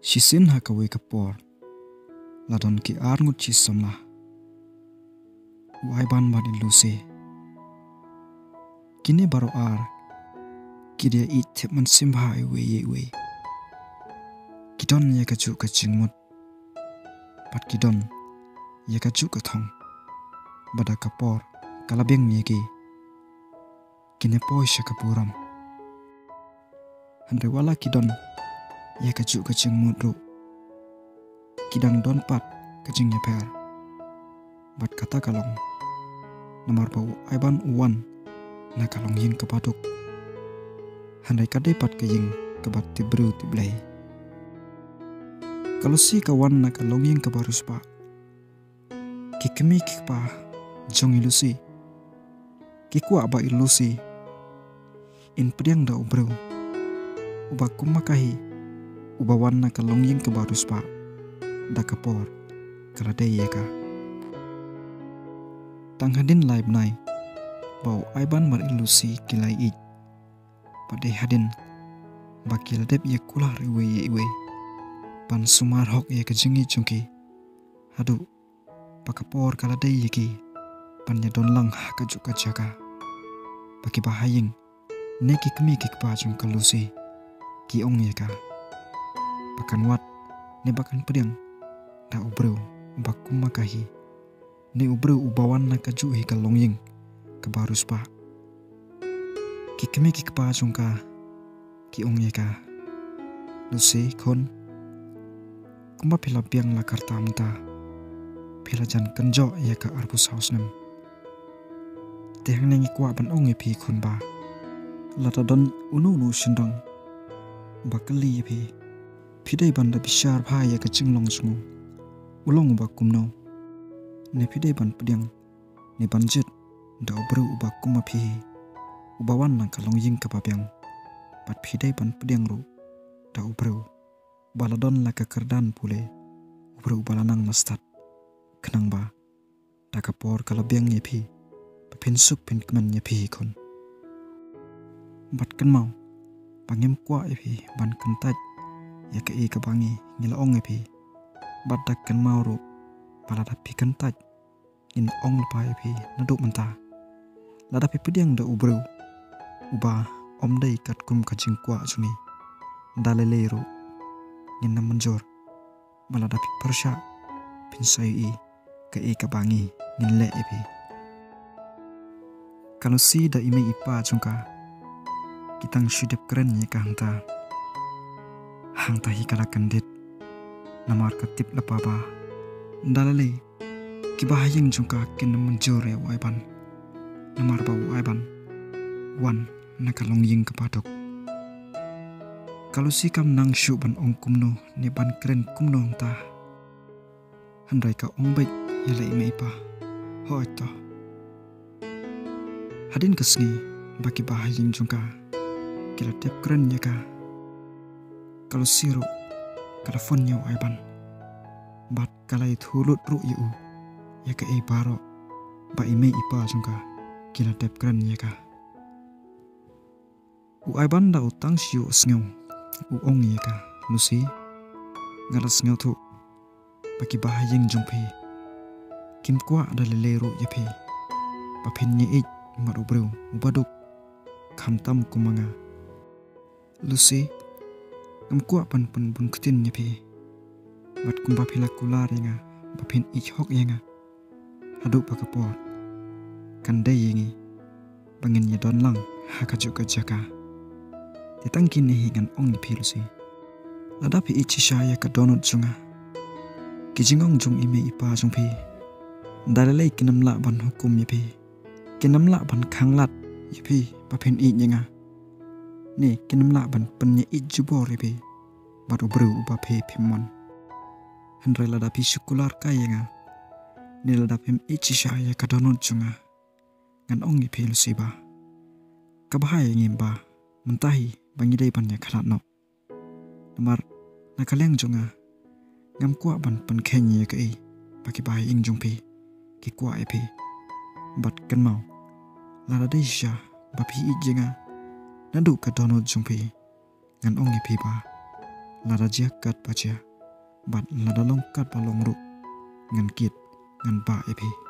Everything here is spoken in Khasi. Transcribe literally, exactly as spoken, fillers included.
Shisien ha kawei ka por la don ki ar ngut shi samla, u Aiban bad i Lucy. Kine baroh ar ki dei ïeit thep mynsiem bha iwei ïa iwei. Ki don ïa kajuh ka jingmut bad ki don ïa kajuh ka thong ba da ka por ka la biang ïa ki, kin ïa poi sha ka burom. Hynrei wat la ki don ïa kajuh ka jingmut ruh, ki dang don pat ka jingïapher. Bad kata ka long namar ba u Aiban u wan na ka longïing kaba duk, hynrei ka dei pat ka ïing kaba tip briew tip Blei. Ka Lucy ka wan na ka longïing kaba riewspah. Ki kmie ki kpa jong i Lucy ki kwah ba i Lucy in pdiang da u briew uba kum ma ka hi, uba wan na ka longïing kaba riewspah da ka por ka la dei ïa ka. Tang hadien lai bnai ba u Aiban bad i Lucy ki la ïeit, ba dei hadien ba ki la dep ïa kular iwei ïa iwei ban sumar hok ïa ka jingïeit jong ki, haduh ba ka por ka la dei ïa ki ban ïa don lang ha kajuh ka jaka. Ba ki bahaïing ne ki kmie ki kpa jong ka Lucy ki ong ïa ka ba kan wad ne ba kan pdiang da u briew uba kum ma ka hi, ne u briew uba wan na kajuh hi ka longïing kaba riewspah. Ki kmie ki kpa jong ka ki ong ïa ka, Lucy khun, kumba phi la biang la ka rta mynta, phi la jan kynjoh ïa ka arphew saw snem. Te hangne ngi kwah ban ong ïa phi khun ba lada don uno uno u shynrang ba kylli ïa phi, phi dei ban da bishar bha ïa ka jinglong jong u, u long uba kumno, ne phi dei ban pdiang ne ban jied da u briew uba kum ma phi hi, uba wan na ka longïing kaba biang. Bad phi dei ban pdiang ruh da u briew ba la don la ka kyrdan pule, u briew uba la nang la stad, khnang ba da ka por ka la biang ïa phi ba phin suk phin kmen ïa phi hi khun. Bad kynmaw ba ngim kwah ïa phi ban kyntait ïa kaei kaba ngi ngi la ong ïa phi. Bad da kynmaw ruh ba lada phi kyntait, ngin ong lypa ïa phi naduh mynta. Lada phi pdiang da u briew uba ym dei katkum ka jingkwah jong ngi, da lei lei ruh ngin ym mynjur. Ba lada phi pyrshah, phin sa ïohi kaei kaba ngi ngin leh ïa phi. Ka Lucy da i mei i pa jong ka ki tang shu dep kren ïa ka hangta. Hangta hi ka la kyndit, namar ka tip lypa ba da lei lei ki bahaïing jong ka kin ym mynjur ïa u Aiban, namar ba u Aiban u wan na ka longïing kaba duk. Ka Lucy kam nang shuh ban ong kumno ne ban kren kumno hangta. Hynrei ka ong beit ïa la i mei i pa. Hooid to. Hadien ka sngi ba ki bahaïing jong ka ki la dep kren ïa ka, ka Lucy ruh ka la phone ïa u Aiban bad ka la ïathuh lut ruh ïa u ïa kaei baroh ba i mei i pa jong ka ki la dep kren ïa ka. U Aiban da u tang shu ïohsngew, u ong ïa ka, Lucy, nga la sngewthuh ba ki bahaïing jong phi kim kwah da lei lei ruh ïa phi ba phin ïaieit bad u briew uba duk, khamtam kum ma nga. Lucy, ngam kwah ban pynbun ktien ïa phi, bad kumba phi la kular ïa nga ba phin ïeit hok ïa nga haduh ba ka por, kan dei ïa ngi ba ngin ïa don lang ha kajuh ka jaka. Te tang kine hi ngan ong ïa phi, Lucy, lada phi ïeit shisha ïa ka dohnud jong nga, ki jingong jong i mei i pa jong phi da lei lei kin ym lah ban hukum ïa phi, kin ym lah ban khanglad ïa phi ba phin ïeit ïa nga, ne kin ym lah ban pynïaieit jubor ïa phi bad u briew uba phi phim mon. Hynrei lada phi shu kular kai ïa nga, ne lada phim ïeit shisha ïa ka dohnud jong nga, ngan ong ïa phi, Lucy, ba ka bha ïa ngi ba mynta hi ba ngi dei ban ïakhlad noh. Namar na ka liang jong nga, ngam kwah ban pynkheiñ ïa kaei ba ki bahaïing jong phi ki kwah ïa phi. Bad kynmaw, lada dei shisha ba phi ïeit ïa nga naduh ka dohnud jong phi, ngan ong ïa phi ba lada jia katba jia, bad lada long katba long ruh, ngan kit, ngan bah ïa phi.